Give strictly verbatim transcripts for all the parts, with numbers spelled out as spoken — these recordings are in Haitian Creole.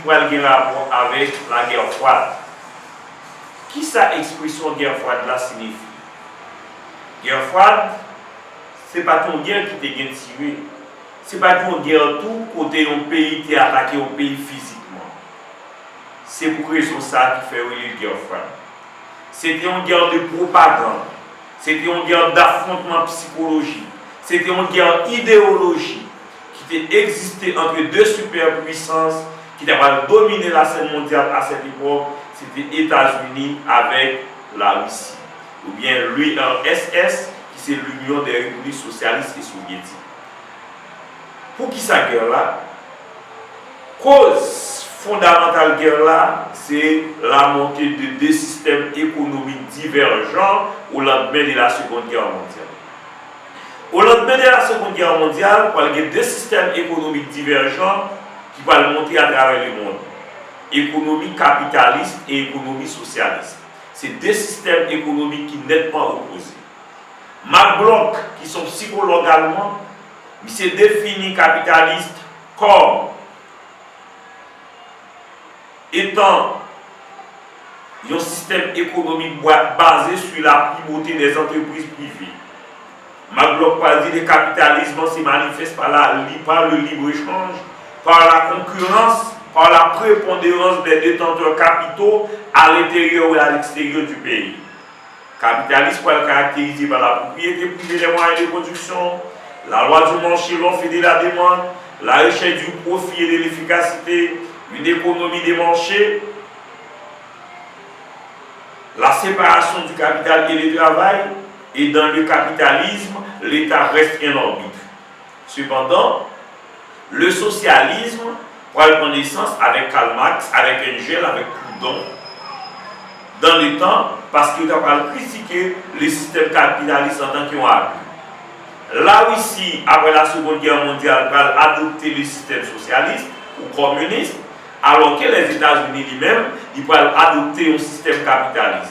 pral gen rapò avèk lagè fwad. Kisa ekspresyon gè fwad la siyifi? Gè fwad, se pa t yon gè ki te gen tire. Se pa t yon gè tou kote yon peyi te atake yon peyi fizikman. Se pou rezon sa a ki fè yo rele l gè fwad. Se te yon gè de pwopagann. Se te yon gè dafwontman sikolojik. Se te yon gè idewolojik ki te egziste ant de sipèpwisans ki ta pral domine lasèn mondyal a sèt epòk, se te Etazini avèk Larisi, oubyen l'U R S S, ki se l'Union des Républiques Socialistes et Soviétiques. Poukisa gè la? Koz fondamantal gè la, se la montée de de sistèm ekonomik divèjan au lendemain de la Seconde Guerre mondiale. Au lendemain de la Seconde Guerre mondiale, pral gen de sistèm ekonomik divèjan ki pral monte atravè lemonn. Ekonomi kapitalis e ekonomi sosyalis. Se de sistèm ekonomik ki nètman opoze. Max Bloch, ki se yon sikològ alman, misye defini kapitalis kòm etan yon sistèm ekonomik bwa- baze sur la primauté des entreprises privées. Max Bloch pral di le capitalisme se manifeste par la, li- par le libre-échange, par la concurrence, par la prépondérance des détenteurs capitaux à l'intérieur ou à l'extérieur du pays. Kapitalis pral karakterize pa la pwopriyete prive des moyens de production, la loi du marché, l'offre et de la demande, la recherche du profit et de l'efficacité, une économie de marché, la séparation du capital et le travail, et dans le capitalisme, l'État reste un arbitre. Sepandan, le sosyalism pral pran nesans avèk Karl Marx, avèk Engels, avèk Proudhon, dans le temps, paske yo ta pral kritike le sistèm kapitalis antanke yon abi. Larisi, apre la Seconde Guerre mondiale, pral adopte le sistèm sosyalis ou kominis, alòske Lèzetazini li menm, li pral adopte yon sistèm kapitalis.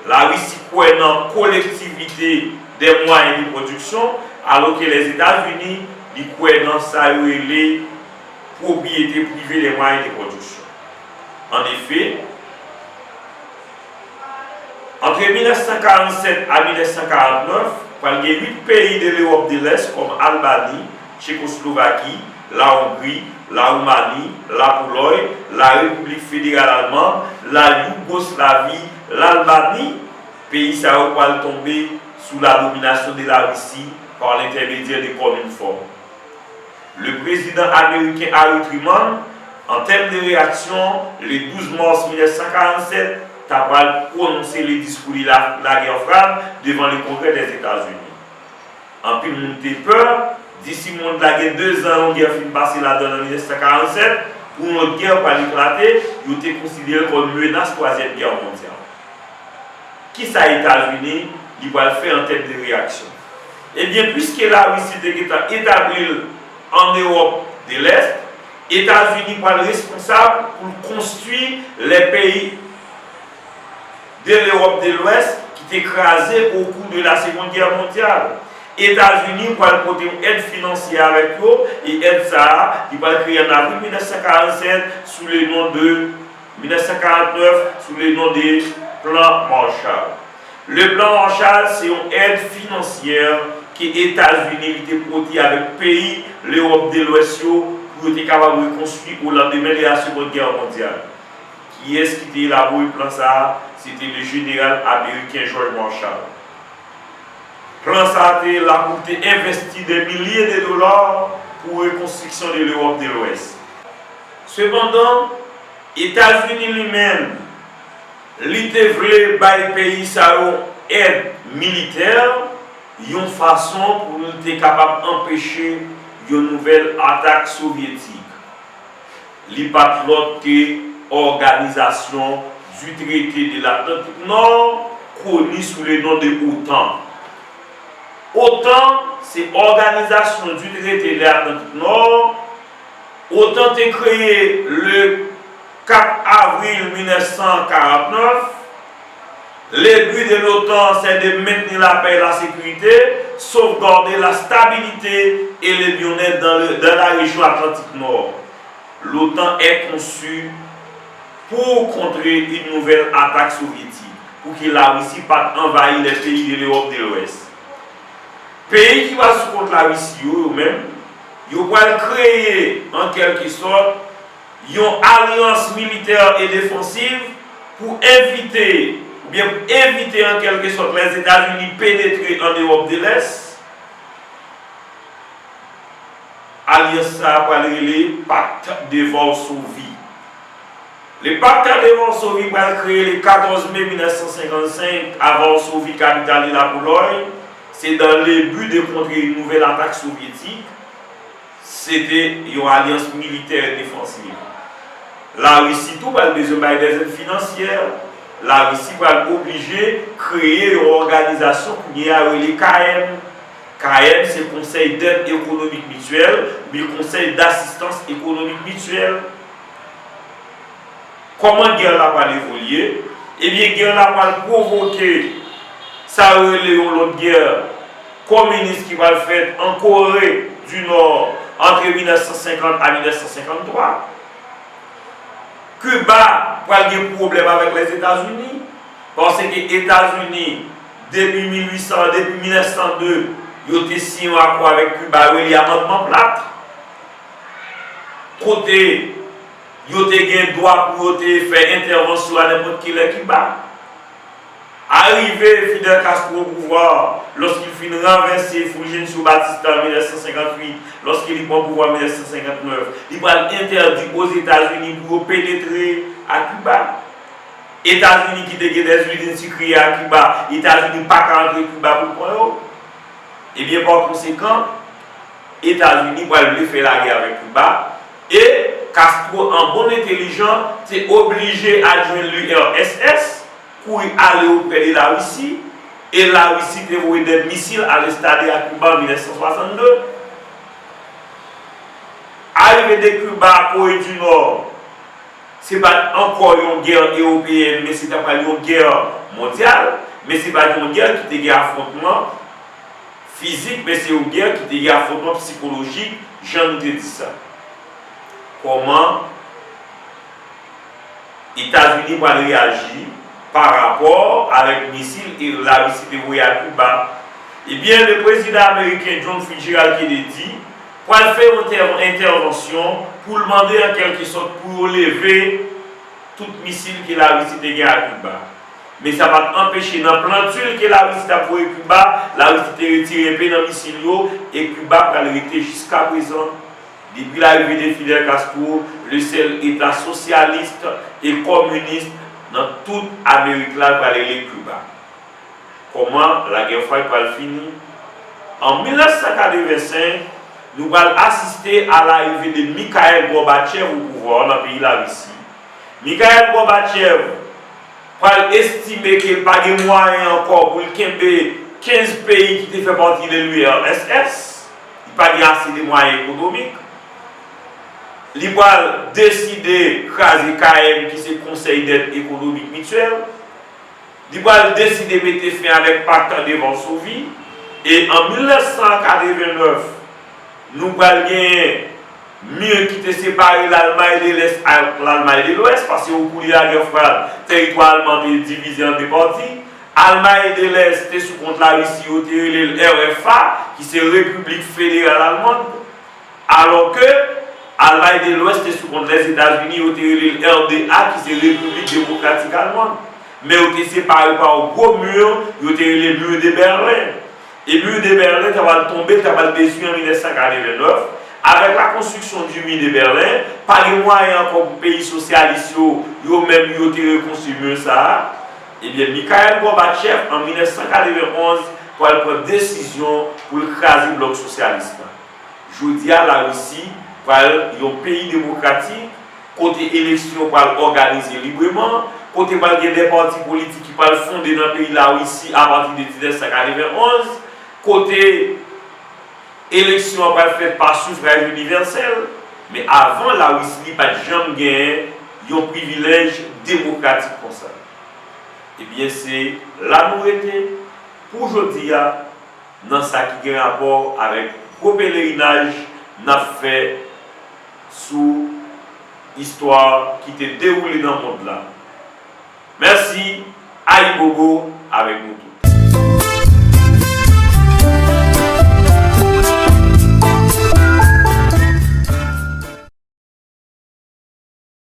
Larisi kwè nan collectivité des moyens de production, alòske Lèzetazini, li kwè nan sa yo rele propriété privée des moyens de production. Anefè, antre mil nèf san karannsenk a mil nèf san karannèf, pral gen uit peyi de Lewòp de Lès, kòm Albani, Tchekoslovaki, la Ongri, la Roumani, la Polòy, la Repiblik Federal Alman, la Yougoslavie, l'Albanie. Peyi sa yo pral tonbe sou la dominasyon de Larisi par l'intermédiaire de Kominfòm. Le président américain Harry Truman, en termes de réaction, le douze mars mil nèf san karannsenk, ta pral pwononse le diskou li la, lagè fwad devan le Congrès des États-Unis. Anpil moun te pè, di si mond la gen dezan yon gè fin pase ladan l an mil nèf san karannsenk, pou yon lòt gè pral eklate, yo te konsidere l kòm menas twazyèm gè mondyal. Kisa Etazini li pral fè an tèm de reyaksyon? Ebyen, piske Larisi te gentan etabli l an Ewòp de Lès, Etazini pral responsab pou l konstwi lè peyi de Lewòp de Lwès ki te kraze au cours de la Seconde Guerre mondiale. Etazini pral pote yon èd finansyè avèk yo, e èd sa a, li pral kreye an avril mil nèf san karannsenk sou le non de, mil nèf san karannèf, sou le non de Plan Marshall. Le Plan Marshall se yon èd finansyè ke Etazini li te pote avèk peyi Lewòp de Lwès yo pou yo te kapab rekonstwi au lendemain de la Seconde Guerre mondiale. Kiyès ki te elabore plan sa a? Se te le jeneral ameriken George Marshall. Plan sa a te la pou te envesti des milliers de dollars pou rekonstriksyon de Lewòp de Lwès. Sepandan, Etazini li menm, li te vle bay peyi sa yo èd militè yon fason pou l te kapab anpeche yon nouvèl atak sovyetik. Li pa t lòt ke Organisation du Traité de l'Atlantique Nord, koni sou le non de OTAN. OTAN se Organisation du Traité de l'Atlantique Nord. OTAN te kreye le quatre avril mil nèf san karannèf. Le but de l'OTAN, c'est de maintenir la paix et la sécurité, sauvegarder la stabilité et le bien-être dans le, dans la région Atlantique Nord. L'OTAN est conçue pour contrer une nouvelle attaque soviétique, pour que la Russie parte envahir les pays de l'Europe de l'Ouest. Peyi ki pral sou kont Larisi yo, yo menm, yo pral kreye, an kèlke sòt, yon alyans militè e defansiv pou evite, oubyen pou evite, an kèlke sòt, Lèzetazini penetre an Ewòp de Lès. Alyans sa a pral rele Pacte de Varsovie. Le Pacte de Varsovie pral kreye le katòz me mil nèf san senkannsenk a Varsovie, kapital de la Pologne. C'est dans le but de contrer une nouvelle attaque soviétique. Se te yon alyans militè defansiv. Larisi tou pral bezwen bay dèzèd finansyè. Larisi pral oblije kreye yon òganizasyon kounye a rele K M. K M se Conseil d'Aide Économique Mutuelle, oubyen Conseil d'Assistance Économique Mutuelle. Kòman gè la pral evolye? Ebyen, gè la pral pwovoke sa yo rele yon lòt gè kominis ki pral fèt an Kore di Nò antre mil nèf san senkant a mil nèf san senkanntwa. Kiba pral gen pwoblèm avèk Lèzetazini, paske Etazini, depi mil uit san, depi mil nèf san de, yo te siyen yon akò avèk Kiba, yo rele amandman Plat, kote yo te gen dwa pou yo te fè entèvansyon a nenpòt ki lè Kiba. Arive Fidel Castro o pouvwa, lorsqu'il fin ranvèse Fulgencio Batista an mil nèf san senkant uit, lòske li pran pouvwa an mil nèf san senkant nèf, li pral entèdi Ozetazini pou yo penetre a Kiba. Etazini ki te gen dèzwizin sikriye a Kiba, Etazini pa ka antre Kiba pou l pran yo. Ebyen, pa konsekan, Etazini pral vle fè lagè avèk Kiba, e Castro, an bon entelijan, te oblije adjwenn l'U R S S, kouri ale oprè de Larisi, e Larisi te voye dè misil al enstale a Kiba an mil nèf san swasann de. Arive de Kiba a Kore di Nò, se pa t ankò yon gè ewopeyèn, men se ta pral yon gè mondyal, men se pa t yon gè ki te gen afwontman fizik, men se yon gè ki te gen afwontman sikolojik, jan nou te di sa. Kòman Etazini pral reyaji pa rapò avèk misil e Larisi te voye a Kiba? Ebyen, le prezidan ameriken John Fitzgerald Kennedy pral fè yon entè-, entèvansyon pou l mande, an kèlke sòt, pou yo leve tout misil ke Larisi te gen a Kiba. Men sa pa t anpeche, nan plantil ke Larisi t ap voye Kiba, Larisi te retire enpe nan misil yo, e Kiba pral rete jiskaprezan, depi larive de Fidel Castro, le sèl eta sosyalis e kominis nan tout Amerik la pral rele Kiba. Kòman lagè fwa pral fini? An mil nèf san katrevensenk, nou pral asiste a larive de Mikhail Gorbachev o pouvwa nan peyi Larisi. Mikhail Gorbachev pral estime ke l pa gen mwayen ankò pou l kenbe kenz peyi ki te fè pati de l'U R S S. Li pa gen ase de mwayen ekonomik. Li pral deside kraze K M, ki se Conseil d'Aide Économique Mutuelle. Li pral deside mete fen avèk Pacte de Varsovie, e an mil nèf san katrevennnèf, nou pral genyen mi ki te separe Lalmay de Lès ak Lalmay de Lwès, paske o kou de lagè fwad, tèritwa alman te divize an de pati. Almay de Lès te sou kont Larisi, yo te rele l R F A, ki se Repiblik Federal Almand. Alò ke Almay de Lwès te sou kont Lèzetazini, yo te rele l R D A, ki se Repiblik Demokratik Almand. Men yo te separe pa yon gwo mi, yo te rele Mur de Berlin. E Mur de Berlin ta pral tonbe, ta pral detwi an mil nèf san katrevennnèf. Avèk la construction du Mur de Berlin, pa gen mwayen ankò pou peyi sosyalis yo, yo menm, yo te rekonstwi mi sa a. Ebyen, Mikhail Gorbachev, an mil nèf san katrevenn onz, pral pran desizyon pou l kraze blòk sosyalis la. Jodi a, Larisi pral yon peyi demokratik, kote eleksyon pral òganize libreman, kote pral gen de pati politik ki pral fonde nan peyi Larisi apati de mil nèf san katrevenn onz, kote eleksyon an pral fèt pa sifraj inivèsèl, men avan Larisi li pa t janm genyen yon privilèj demokratik konsa. Ebyen, se la nou rete pou jodi a, nan sa ki gen rapò avèk gwo pelerinaj n ap fè sou istwa ki te dewoule nan mond la. Mèsi, ayibobo avèk nou tout.